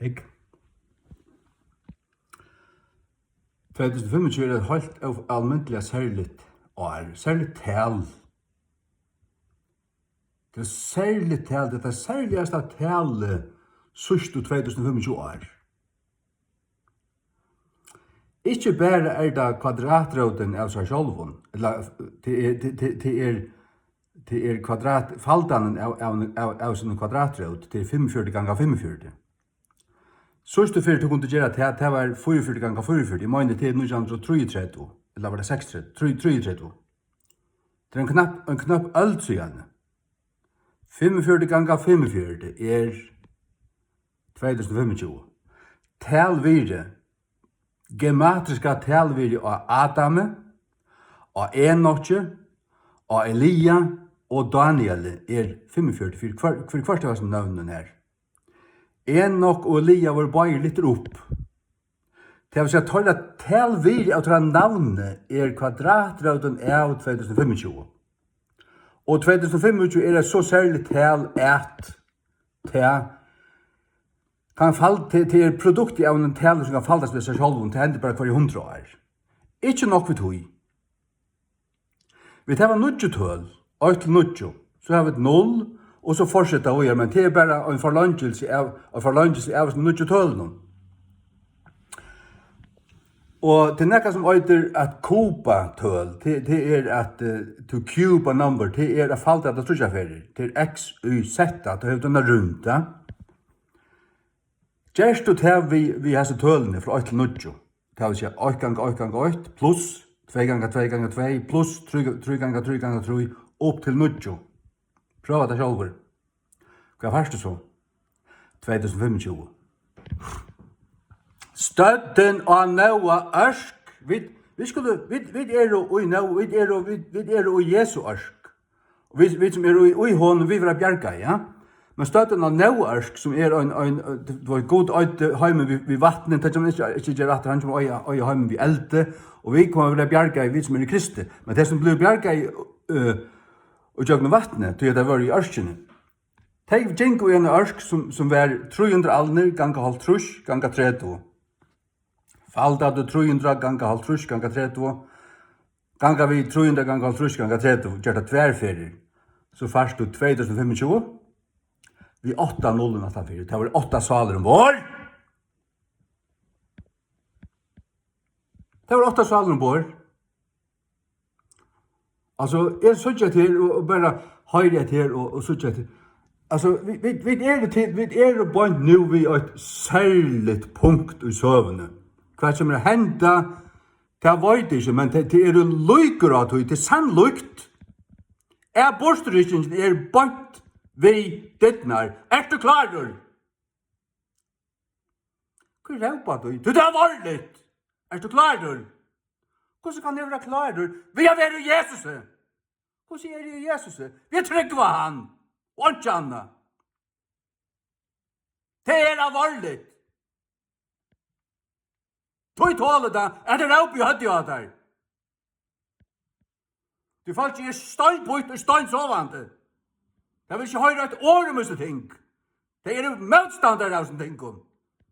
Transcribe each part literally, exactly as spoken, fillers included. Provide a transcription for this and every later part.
Hygg. Tvey túsund og fimmogtjúgu er eitt heilt ó-, almindiliga serligt ár, serligt tal. Tað er serligt tal, tað er tað serligasta talið síðstu tvey túsund og fimmogtjúgu ár. Ikki bara er tað kvadratrótin av sær sjálvum, ella tað er, tað, tað, tað er, tað er kvadrat-, faldanin av, av, av, av sínum kvadratrót, tað er fimmogfjøruti ganga fimmogfjøruti. Síðstu ferð tú kundi gera tað, tað var fýraogfjøruti ganga fýraogfjøruti, eg meini, tað er nítjan hundrað og trýogtretivu, ella var tað seksogtretivu? Trý-, trýogtretivu. Tað er ein knapp, ein knapp øld síðani. Fimmogfjøruti ganga fimmogfjøruti er tvey túsund og fimmogtjúgu. Talvirði, geometriska talvirði á Adami, á Enoki, á Elia og Danieli er fimmogfjøruti fyri hvør, fyri hvørt av hesum nøvnum her. Enok og Elia vóru báðir lyftir upp. Tað vil siga, teirra talvirði av teirra navni er kvadratrótin av tvey túsund og fimmogtjúgu. Og tvey túsund og fimmogtjúgu er eitt so serligt tal, at tað kann fal-, tað, tað er produktið av einum tali, sum kann faldast við sær sjálvum. Tað hendir bara hvørji hundrað ár. Ikki nokk við tí. Vit hava níggju tøl, eitt til níggju, so hava vit null, og so fortseta víðari, men tað er bara ein forlongilsi av, ein forlongilsi av hesum níggju tølunum. Og tað er nakað sum eitur at kuba tøl, tað, tað er at, eh, to cube a number, tað er at falda tað tríggjar ferðir, tað er x, y, z, tá hevur tú eina rúmd, ja? Gert tú tað við, við hasi tølini frá eitt til níggju, tað vil siga eitt ganga eitt ganga eitt pluss tvey ganga tvey ganga tvey pluss trý, trý ganga trý ganga trý upp til níggju. Prøva tað sjálvur. Hvat fært tú so? Tvey túsund og fimmogtjúgu. Støddin á Nóa ørk. Vit, vit skulu, vit, vit eru í Nó-, vit eru, vit, vit eru í Jesu ørk. Og vit, vit sum eru í, í honum, vit verða bjargað, ja. Men støddin á Nóa ørk, sum er ein, ein, tú veit, Gud eyddi heimin við, við vatni, tað kemur ikki, ikki gera aftur, hann kemur eiga, eiga heimin við eldi, og vit koma at verða bjargað, vit sum eru í Kristi. Men tey sum blivu bjargað, øh, og gjøgnum vatnið, tí at tey vóru í ørkini. Tey gingu í eina ørk, sum, sum var trý hundrað alnir ganga hálvtrýss ganga tretivu. Falda tú trý hundrað ganga hálvtrýss ganga tretivu, ganga við trý hundrað ganga hálvtrýss ganga tretivu, ger tað tvær ferðir, so fært tú tvey túsund og fimmogtjúgu við átta nullum aftanfyri. Tað vóru átta sálir umborð. Tað vóru átta sálir umborð. Altso, eg síggi hetta her og, og bara hoyri hetta her og, og síggi hetta. Altso, vit, vit, vit eru til, vit eru beint nú við eitt serligt punkt í søguni. Hvat sum er at henda, tað veit eg ikki, men tað, tað eru líkur á tí, tað er sannlíkt. Ja, burturrykkingin er beint við dyrnar. Ert tú klárur? Hví rópar tú? Tí tað er alvorligt! Ert tú klárur? Hvussu kann eg vera klárur? Við at vera í Jesusi! Hvussu eri eg í Jesusi? Við at trúgva hann! Og einki annað! Tað er alvorligt! Tí tolir tað, at eg rópi í høvdið á tær! Tí fólkið er steinbýtt og steinsovandi. Tey vil ikki hoyra eitt orð um hesi ting. Tey eru mótstandarar av hesum tingum.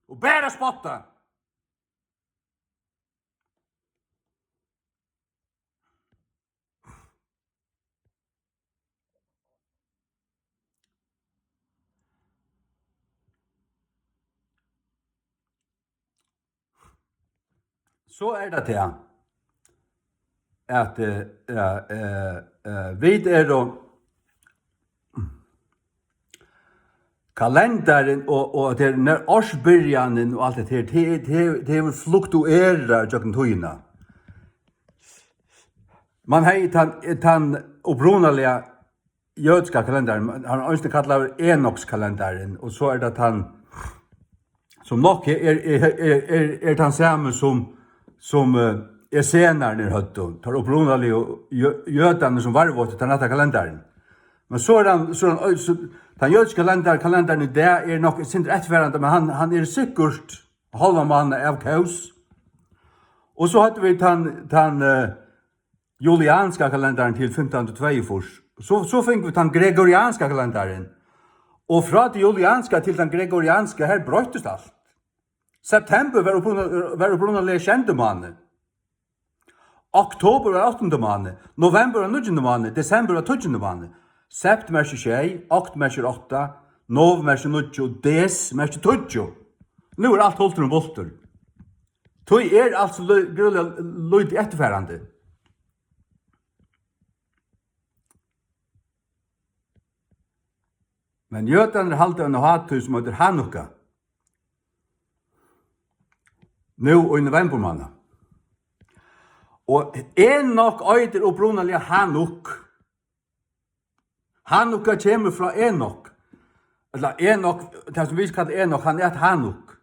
Og bara spotta. So er tað tað, at, eh, ja, eh, eh, vit eru, kalendarin og, og at tað er nær ársbyrjanin og alt hetta her, tað, tað, tað hevur fluktuerað gjøgnum tíðina. Man hevði tann, tann upprunaliga jødiska kalendarin, hann er eisini kallaður Enokskalendarin, og so er tað tann, sum nokk er, er, er, er, er, er tann sami sum, sum, eh, essenarin er høvdu, teir upprunaligu jø-, jødarnir sum varðveittu tann rætta kalendarin. Men so er hann, so er hann, so, tann jødiski kalendar-, kalendarin í dag er nokk eitt sindur eftirfarandi, men hann, hann er sikkurt hálvan mánað av kaos. Og so høvdu vit tann, tann, eh, julianska kalendarin til fimtan hundrað og tveyogfýrs. So, so fingu vit tann gregorianska kalendarin. Og frá tí julianska til tann gregorianska, her broyttist alt. Septembur var upprunalega, var upprunalega sjendi mánaður. Oktobur var áttundi mánaður. Novembur var níggjunda mánaður. Desembur var tíggjunda mánaður. Sept merkir sjey, okt merkir átta, nov merkir níggju, des merkir tíggju. Nú er alt hultur um bultur. Tí er alt so lí-, gríðarliga lítið eftirfarandi. Men jødarnir halda eina hátíð, sum eitur Hanukka, nú í novemburmánað. Og Enok eitur upprunaliga Hanuk. Hanukka kemur frá Enok. Ella Enok, tað sum vit kalla Enok, hann æt Hanuk.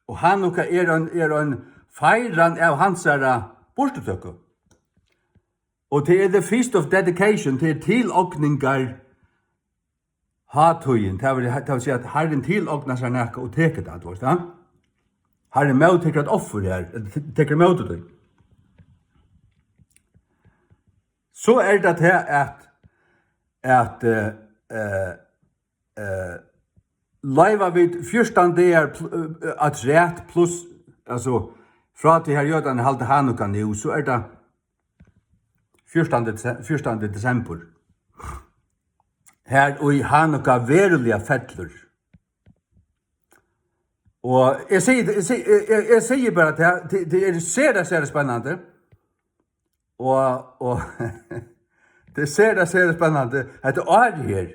Og Hanukka er ein, er ein feiran av hansara burturtøku. Og tað er the Feast of Dedication, tað er tilogningar hátíðin. Tað vil, tað vil siga, at Harrin tilognar sær nakað og tekur tað, tú veist, ja? Harrin móttekur eitt offur her, ella te-, tekur ímóti tí. So er tað tað, at, at, eh, eh, eh, loyva vit fjúrtan dagar pl-, eh, afturat pluss, altso, frá tí har jødarnir halda Hanukka nú, so er tað fjúrtandi dese-, fjúrtandi desembur, har ið Hanukka veruliga fellur. Og eg sigi, eg sigi, eg, eg, eg sigi bara, at tað, tað, tað er sera, sera spennandi. Og, og tað er sera, sera spennandi, hetta árið her.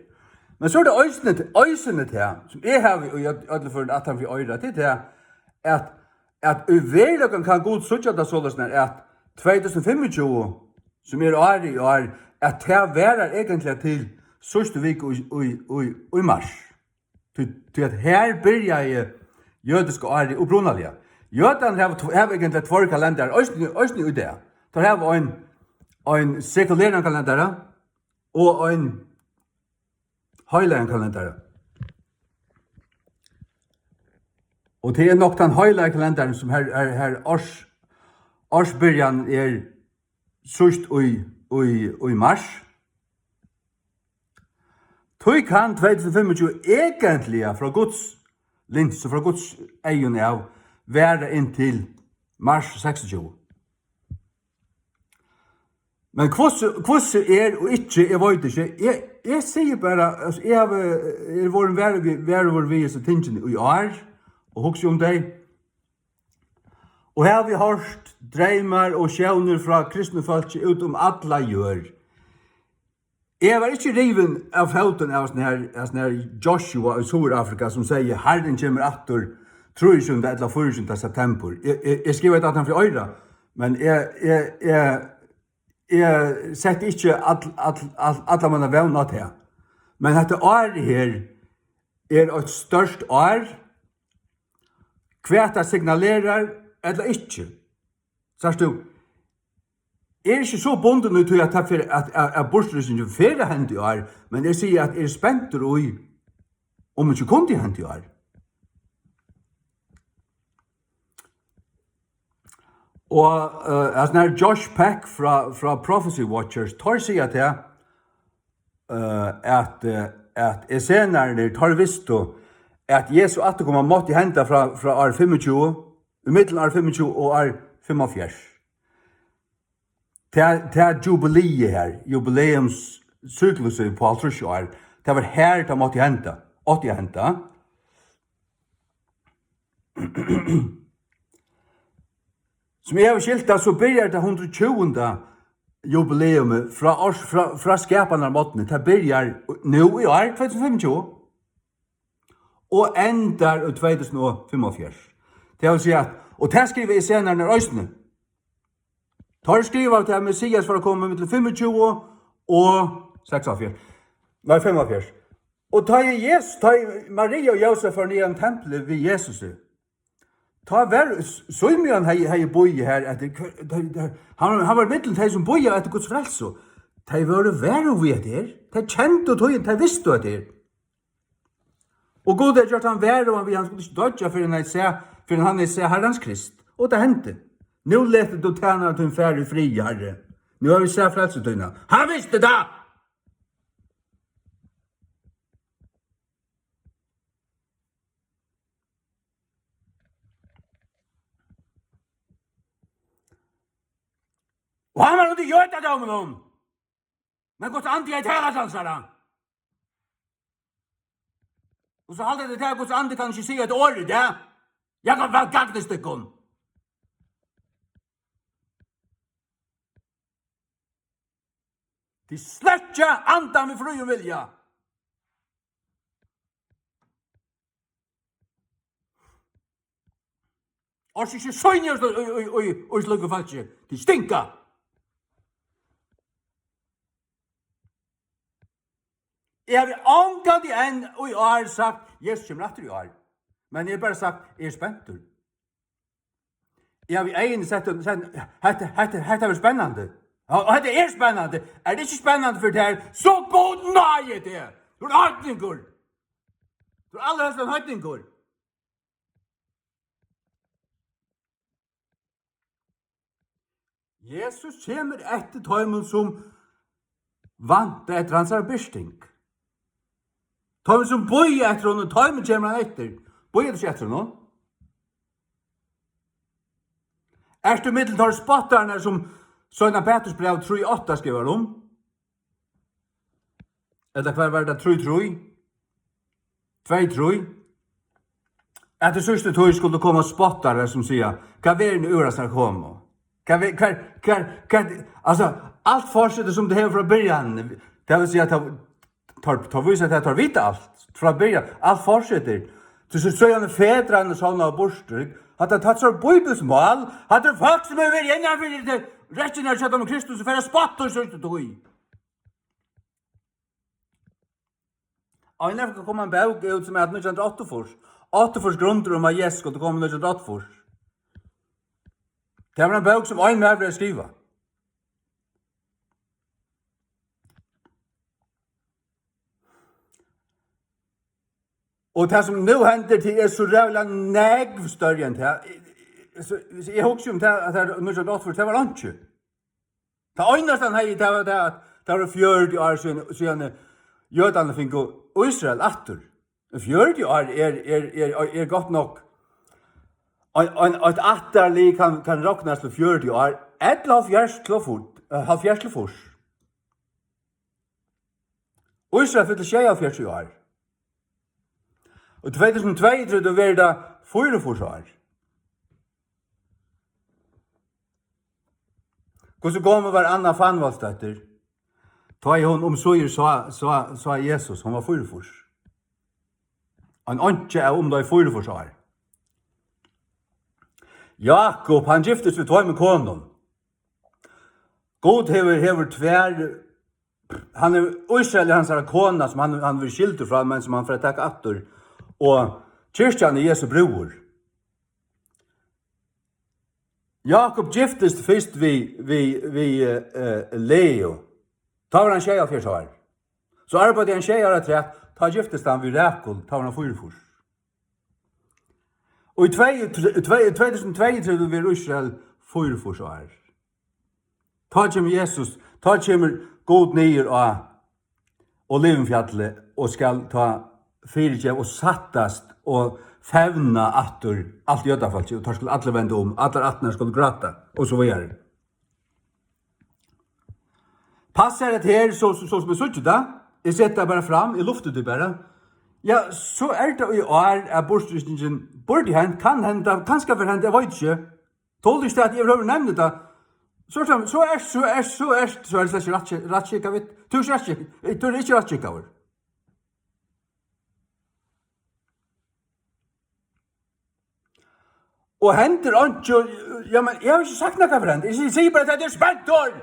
Men so er tað eisini, eisini tað, sum eg havi í øll-, øllum førum aftan fyri oyra, tað er tað, at, at í veruleikanum kann Gud síggja tað soleiðis, at tvey túsund og fimmogtjúgu, sum er árið í ár, at tað varar eigentliga til síðstu viku í, í, í, í mars. Tí, tí at her byrjaði jødiska árið upprunaliga. Jødarnir hava tv-, hava eigentliga tveir kalendarar, eisini, eisini í dag. Teir hava ein, ein sekuleran kalendara og ein heilagan kalendara. Og tað er nokk tann heilagi kalendarin, sum her, her, her árs, ársbyrjan er síðst í, í, í mars. Tí kann tvey túsund og fimmogtjúgu eigentliga frá Guds linsu, frá Guds eygum av, vara inntil mars seksogtjúgu. Men hvussu, hvussu er og ikki, eg veit ikki. Eg, eg sigi bara, altso, eg havi, eg eri vorðin varur við, varur við hesi tingini í ár og hugsi um tey. Og havi hoyrt dreymar og sjónir frá kristnu fólki út um alla jørð. Eg var ikki rivin av fótum av sånn her, av sånn her Joshua í Suðurafrika, sum segði, "Harrin kemur aftur trýogtjúgunda ella fýraogtjúgunda septembur." Eg, eg, eg skrivaði tað aftan fyri oyra, men eg, eg, eg, eg setti ikki all, all, all, alla mína vón á tað. Men hetta árið her er eitt stórt ár, hvat tað signalerar ella ikki. Sært tú, eg eri ikki so bundin í tí, at tað fer, at, at, at burturlýsingin fer at henda í ár, men eg sigi, at eg eri spentur í, um ikki kundi hent í ár. Og, eh, hasin her Josh Peck frá, frá Prophecy Watchers, teir siga tað, eh, at, eh, at essenarnir, teir vistu, at Jesu afturkoma mátti henda frá, frá ár fimmogtjúgu, í millum ár fimmogtjúgu og ár fimmoghálvfjerðs. Tað, tað jubileið her, jubileumssyklusin på hálvtrýss ár, tað var her, tað mátti henda, átti at henda. Sum eg havi skilt tað, so byrjar tað hundrað og tjúgunda jubileumið frá árs-, frá, frá skapanarmorgni. Tað byrjar nú í ár, tvey túsund og fimmogtjúgu, og endar í tvey túsund og fimmoghálvfjerðs. Tað vil siga, at, og tað skrivi essenarnir eisini. Teir skriva, at Messias var komin millum fimmogtjúgu og seksoghálvfjerðs. Nei, fimmoghálvfjerðs. Og tá ið Jesus, tá ið Maria og Jósef fóru niðan í templið við Jesusi, tá var S-, Simeon hevði, hevði boðað her, at tað, tað, tað, hann, hann var millum tey, sum boðaðu eftir Guds frelsu. Tey vóru varug við hetta her. Tey kendu tíðina, tey vistu hetta her. Og Gud hevði gjørt hann varugan við, hann skuldi ikki doyggja, fyrr enn hann sá, fyrr enn hann sá Harrans Krist. Og tað hendi. Nú letur tú tænara tín fara í friði, Harri. Nú havi eg sæð frelsu tína. Hann visti tað! Og hann var undir jødadóminum. Men Guds andi er talað til hansara. Og so halda tit, at Guds andi kann ikki siga eitt orð í dag. Eg kann væl gagnist tykkum. Tit sløkkja andan við fríum vilja. Orðsins ikki synja í, í, í, í, í slíkum fólki. Tit stinka. Eg havi ongantíð enn í ár sagt, Jesus kemur aftur í ár. Men eg havi bara sagt, eg eri spentur. Eg havi eyguni sett, sett, hetta, hetta, hetta verður spennandi. Og, og hetta er spennandi. Er tað ikki spennandi fyri tær, so Gud náði teg. Tú ert heidningur. Tú ert allarhelst ein heidningur. Jesus kemur eftir teimum, sum vænta eftir hansara birting. Teimum, sum bíða eftir honum, teimum kemur hann eftir. Bíðar tú ikki eftir honum? Ert tú millum teir spottararnar, sum Seinna Peturs bræv trý átta skrivar um? Ella hvar var tað, trý trý? Tvey trý? At í síðstu tíð skuldu koma spottarar, sum siga, hvat verður nú úr hasum at koma? Hvat ver-, hvar, hvar, hvar, altso, alt fortsetur, sum tað hevur frá byrjan. Tað vil siga, at tað, teir, teir vísa, at teir vita alt frá byrjan. Alt fortsetur. Tí so, so er hann fedrar, sum hann burtur. Hatta, hatta er so bíbilsmál. Hatta er fólk, sum hevur verið innan fyri tað, rekkjurnar hjá teimum kristnu, sum fer at spotta í síðstu tíð. Ein dag skal koma ein bók út, sum er nítjan hundrað og áttaogfýrs. Áttaogfýrs grundir um, at Jesus skuldi koma nítjan hundrað og áttaogfýrs. Tað var ein bók, sum ein maður hevði skrivað. Og tað, sum nú hendir, tað er so ræðuliga nógv størri enn tað. So, eg hugsi um tað, at tað er nítjan hundrað og áttaogfýrs, tað var einki. Tað einasta, hann hevði, tað var tað, at tað var fjøruti ár síðan, síðan jødarnir fingu Ísrael aftur. Fjøruti ár er, er, er, er gott nokk. Ein, ein, eitt ættarlið kann, kann roknast til fjøruti ár. Ella hálvfjerðs til fýrs, eh, hálvfjerðs til fýrs. Ísrael fyllir sjeyoghálvfjerðs í ár. Og tvey túsund og tveyogtretivu verður tað fýraogfýrs ár. Hvussu gomul var Anna Fanvaldsdóttir, tá ið hon umsíðir sá, sá, sá Jesus? Hon var fýraogfýrs. Ein einkja av umleið fýraogfýrs ár. Jákup, hann giftist við tveimum konum. Gud hevur, hevur tvær, hann er, Ísrael er hansara kona, sum hann, hann verður skildur frá, men sum hann fer at taka aftur. Og kirkjan er Jesu brúður. Jákup giftist fyrst við, við, við, eh, eh, Leu. Tá var hann sjeyoghálvfjerðs ár. So arbeiddi hann sjey ár afturat, tá giftist hann við Rakul, tá var hann fýraogfýrs. Og í tvey, tvey, tvey túsund og tveyogtretivu verður Ísrael fýraogfýrs ár. Tá kemur Jesus, tá kemur Gud niður á Olivinfjallið og skal tá fyrigeva og sættast og fevna aftur alt jødafólkið, og teir skulu allir venda um, allar ættirnar skulu gráta, og so víðari. Passar hetta her, so, so, so sum eg síggi tað? Eg seti tað bara fram, eg lufti tað bara. Ja, so er tað í ár, at burturrystingin burdi hent, kann henda, kanska fer hent, eg veit ikki. Toldi ikki at eg yvirhøvur nevni tað. So er tað, so er, so er, so er, so er tað slett ikki rætt, rætt skikka við. Tú ert rætt skikka-, tú ert ikki rætt skikkaður. Og hendir einki, ja, men eg havi ikki sagt nakað fyri hent. Eg sigi, sigi bara, at eg eri spentur.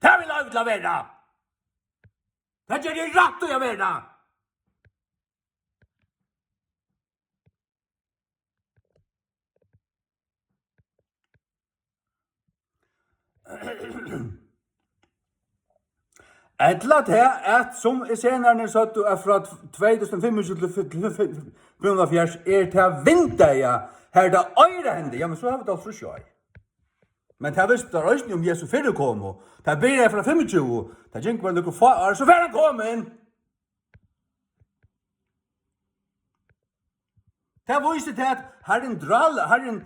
Tað vil eg til at vera. Tað ger eg rætt í at vera. Ella tað, at sum essenarar søgdu, at frá tvey túsund og fimmogtjúgu til fi-, til fi-, fimmoghálvfjerðs er tað vindeygað, har tað eigur at henda. Ja, men so hava vit hálvtrýss ár. Men tað vistu teir eisini um Jesu fyrru komu. Tað byrjaði frá fimmogtjúgu. Tað gingu bara nøkur fá ár, so var hann komin. Tað vísir tað, at Harrin dral-, Harrin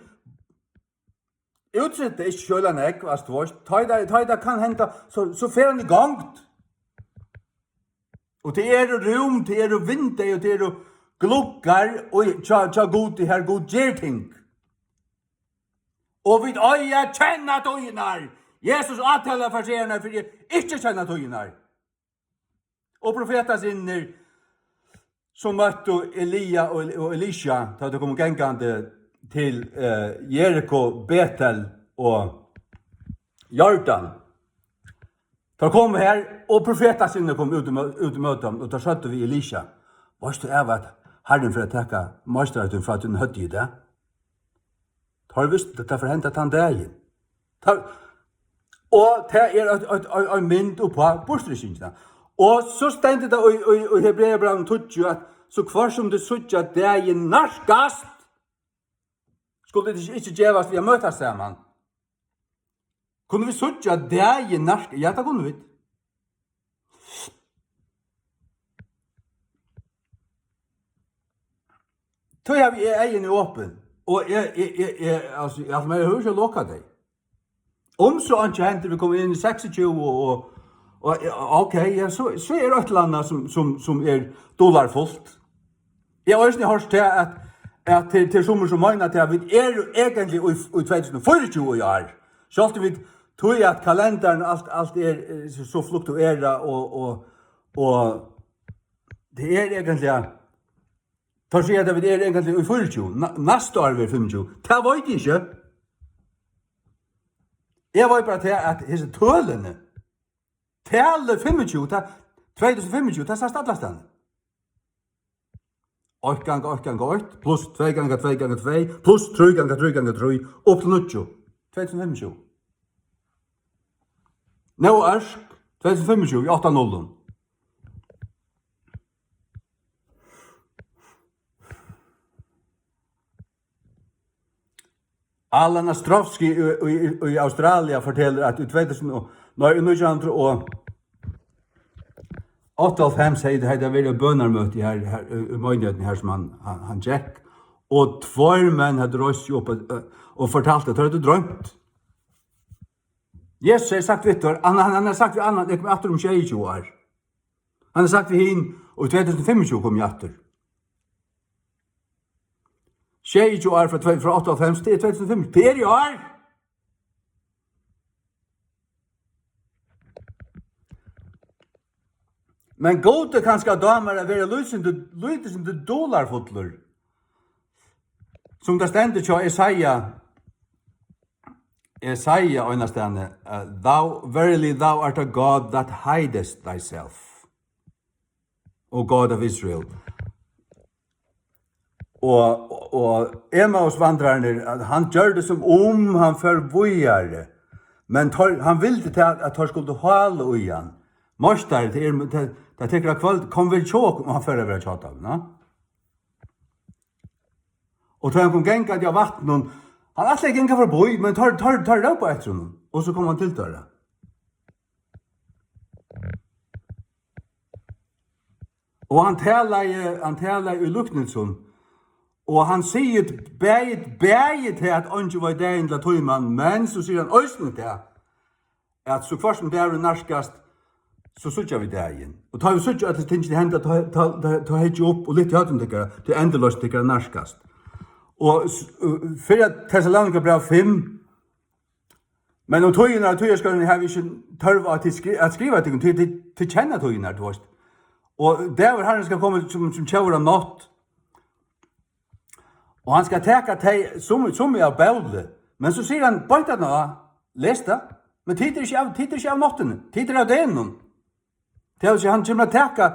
Útsett er ikki so illa nógv, altso, tú veitst. Tá ið tað, tá ið tað kann henda, so, so fer hann í gongd. Og tað eru rúm, tað eru vindeygu, og tað eru gluggar, og hjá, hjá Gudi, har Gud ger ting. Og vit eiga at kenna tíðirnar. Jesus átalar fariseararnar fyri ikki at kenna tíðirnar. Og profetasynirnir, sum møttu Elia og, og Elisha, tá teir komu gangandi til, eh, Jeriko, Betel og Jordan. Teir komu her, og profetasynirnir komu út í mø-, út í møti, og teir søgdu við Elisha: "Veitst tú av, at Harrin fer at taka meistaran tín frá tínum høvdi í dag?" Teir vistu, at tað fer at henda tann dagin. Teir, og tað er ein, ein, ein, ein mynd uppá burturrísingina. Og so stendur tað í, í, í Hebreabrævinum tíggju, at so hvørt sum tit síggja dagin nærkast, skulu tit ikki, ikki gevast við at møtast saman. Kunnu vit síggja dagin nærkast? Ja, tað kunnu vit. Tí havi eg eyguni opin, og eg, eg, eg, eg, altso, eg, altso, men eg havi ikki lokað tey. Um so einki hendir, vit koma inn í seksogtjúgu, og, og, og, ok, ja, so, so er eitt ella annað sum, sum, sum er dularfult. Eg havi eisini hoyrt tað, at, at til, til summir sum meina, at vit eru eigentliga í, í tvey túsund og fýraogtjúgu í ár. Sjálvt um vit, tí at kalendarin, alt, alt er, eh, so, so fluktuerað, og, og, og tað er eigentliga, teir siga, at vit eru eigentliga í fýraogtjúgu, næ-, næsta ár verður fimmogtjúgu. Tað veit eg ikki. Eg veit bara tað, at hesi tølini, talið fimmogtjúgu, tað, tvey túsund og fimmogtjúgu, tað sæst allastaðni. Eitt ganga eitt ganga eitt, pluss tvey ganga tvey ganga tvey, pluss trý ganga trý ganga trý, upp til níggju. Tvey túsund og fimmogtjúgu. Nóa Ørsk, tvey túsund og fimmogtjúgu, við átta nullum. Alan Ostrovsky í, í, í Australia fortelur, at í tvey túsund og, nei, í nítjan hundrað og áttaoghálvfems hevði, hevði tað verið eitt bønarmøti her, her, í, í Meinigheitini, her sum hann, hann, hann gekk. Og tveir menn høvdu reist seg upp og, og fortalt, at teir høvdu droymt. Jesus hevði sagt við teir, hann, hann, hann hevði sagt við annan: "Eg komi aftur um sjeyogtjúgu ár." Hann hevði sagt við hin: "Og í tvey túsund og fimmogtjúgu komi eg aftur." Sjeyogtjúgu ár frá tvey, frá áttaoghálvfems, tað er tvey túsund og fimm. Tað er í ár! Men Gudi kanska dámar at vera lítið sindur, lítið sindur dularfullur. Sum tað stendur hjá Esaja, Esaja einastaðni, eh, "Thou, verily thou art a God that hidest thyself, O God of Israel." Og, og Emmaus-vandrararnir, at hann gjørdi sum um hann fór víðari, men teir, hann vildi ta, at teir skuldu hála í hann. Meistari, tað er, tað, tað tekur av kvøld, kom vel hjá okkum, og hann fór at vera hjá teimum, no? Og tá hann kom gangandi á vatninum, hann ætlaði at ganga forbí, men teir, teir, teir rópa eftir honum, og so kom hann til teirra. Og hann talaði, hann talaði í líknilsum, og hann sigur bæði, bæði tað, at eingin veit dagin ella tíman, men so sigur hann eisini tað, at so hvørt sum dagurin nærkast, so síggja vit dagin. Og tá vit síggja øll hesi tingini henda, tá, tá, tá, tá hyggja upp og lyfta høvdini tykkara, tí endurloysn tykkara nærkast. Og s-, uh, fyrra Tessalonikabræv fimm, men um tíðirnar og tíðarskeiðini havi eg ikki tørv á at skri-, at skriva tykkum, tí tit, tit kenna tíðirnar, tú veist. Og dagur Harrans skal koma sum, sum tjóvur á nátt. Og hann skal taka tey sum, sum er av bóli. Men so sigur hann beint aftaná, les tað. Men tit eru ikki av, tit eru ikki av náttini, tit eru av degnum. Tað vil siga, hann kemur at taka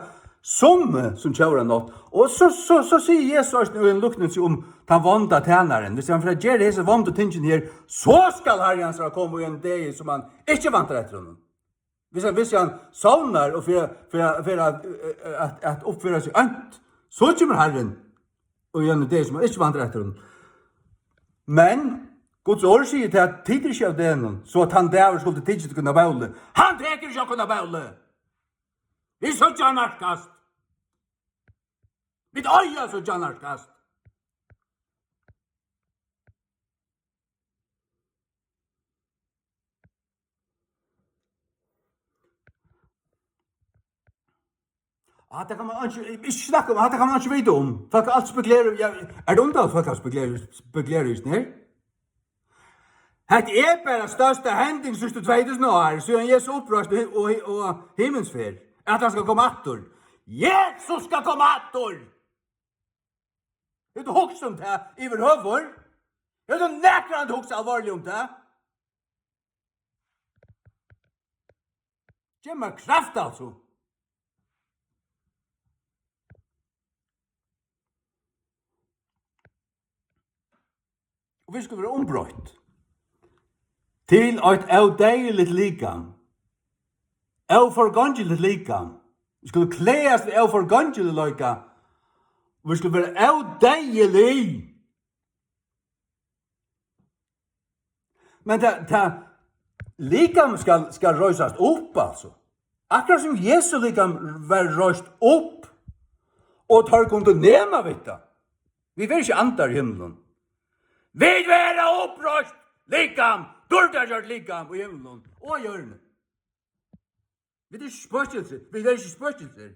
summi sum tjóvur á nátt. Og so, so, so sigur Jesus eisini í ein líknilsi um tann vonda tænarin. Hvis hann fer at gera hesi vondu tingini her, so skal Harri hansara koma í ein degi, sum hann ikki væntar eftir honum. Hvis hann, hvis hann sovnar og fer, fer, fer at, at, at uppføra seg ónt, so kemur Harrin og í ein degi, sum hann ikki væntar eftir honum. Men Guds orð sigur til, at tit eru ikki av degnum, so at tann dagur skuldi tikið tykkum av bóli. Hann tekur ikki okkum av bóli. Vit síggja hann nærkast. Vit eiga at síggja hann nærkast. Hatta kann man ikki, ikki snakka um, hatta kann man ikki vita um. Fólk hava altíð spekulerað, ja, er tað undarligt, fólk hava spekulerað, spekulerað í sovorðnum her? Hetta er bara størsta hending síðstu tvey túsund ár, síðan Jesu uppreisn og, og, og himminsferð, at hann skal koma aftur. Jesus skal koma aftur! Hevur tú hugsað um tað yvirhøvur? Hevur tú nakrantíð hugsað alvorliga um tað? Gev mær kraft, altso. Og vit skulu vera umbroytt til eitt ódeyðiligt likam. Óforgongiligt likam. Vit skulu klæðast við óforgongiligleika. Og vit skulu vera ódeyðilig. Men tað, tað, likam skal, skal reisast upp, altso. Akkurát sum Jesu likam var reist upp, og teir kundu nema við tað. Vit verða ikki andar í himlum. Vit verða uppreist likam, dýrdargjørt likam í himlum og á jørðini. Vit eru ikki spøkilsir, vit verða ikki spøkilsir.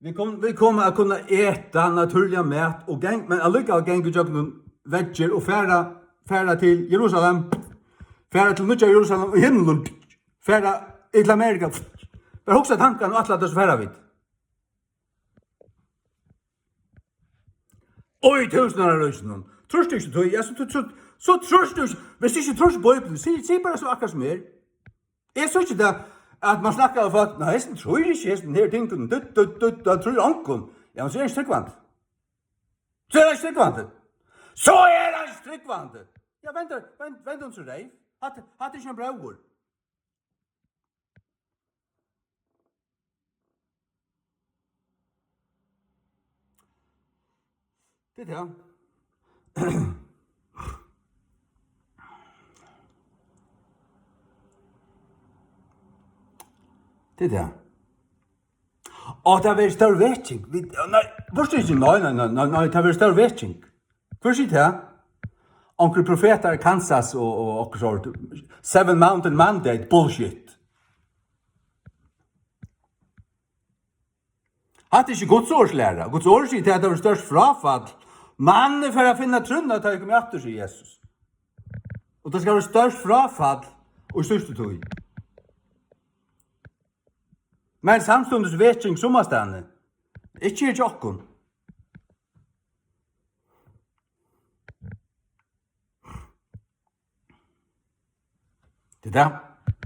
Vit kom-, vit koma at kunna eta natúrligan mat og gang-, men allíkavæl ganga ígjøgnum veggir og fara, fara til Jerusalem, fara til nýggja Jerusalem og himlin, fara til Amerika. Bara hugsa tankarnar og ætla, at so fara vit. Og í túsundáraríkinum. Trýrt tú ikki tí? Ja, so, so, so, so trýrt tú ikki. Viss tú ikki trýrt Bíbliuni, sig, sig bara so akkurát sum er. Eg síggi tað, at man snakkar um fólk, nei, hesin trýr ikki hesum her tingunum, dutt, dutt, dutt, hann trýr ongum. Ja, men so er hann ikki trúgvandi. So er hann ikki trúgvandi. So er hann ikki trúgvandi. Ja, vend, vend, vend um so reyv. Hatta, hatta er ikki ein bróðir. Tað er tað. Tað er tað. Og tað verður stór vekking. Vit, nei, burtur ikki, nei, nei, nei, nei, nei, tað verður stór vekking. Hvør sigur tað? Onkrir profetar í Kansas og, og okkurt sort. Seven Mountain Mandate, bullshit. Hatta er ikki Guds orðslæra. Guds orð sigur, at tað verður stórt fráfall. Mennini fara at finna trúnna, tá eg komi aftur, sigur Jesus. Og tað skal vera stórt fráfall í síðstu tíð. Men samstundis vekking summastaðni. Ikki her hjá okkum. Tað er tað.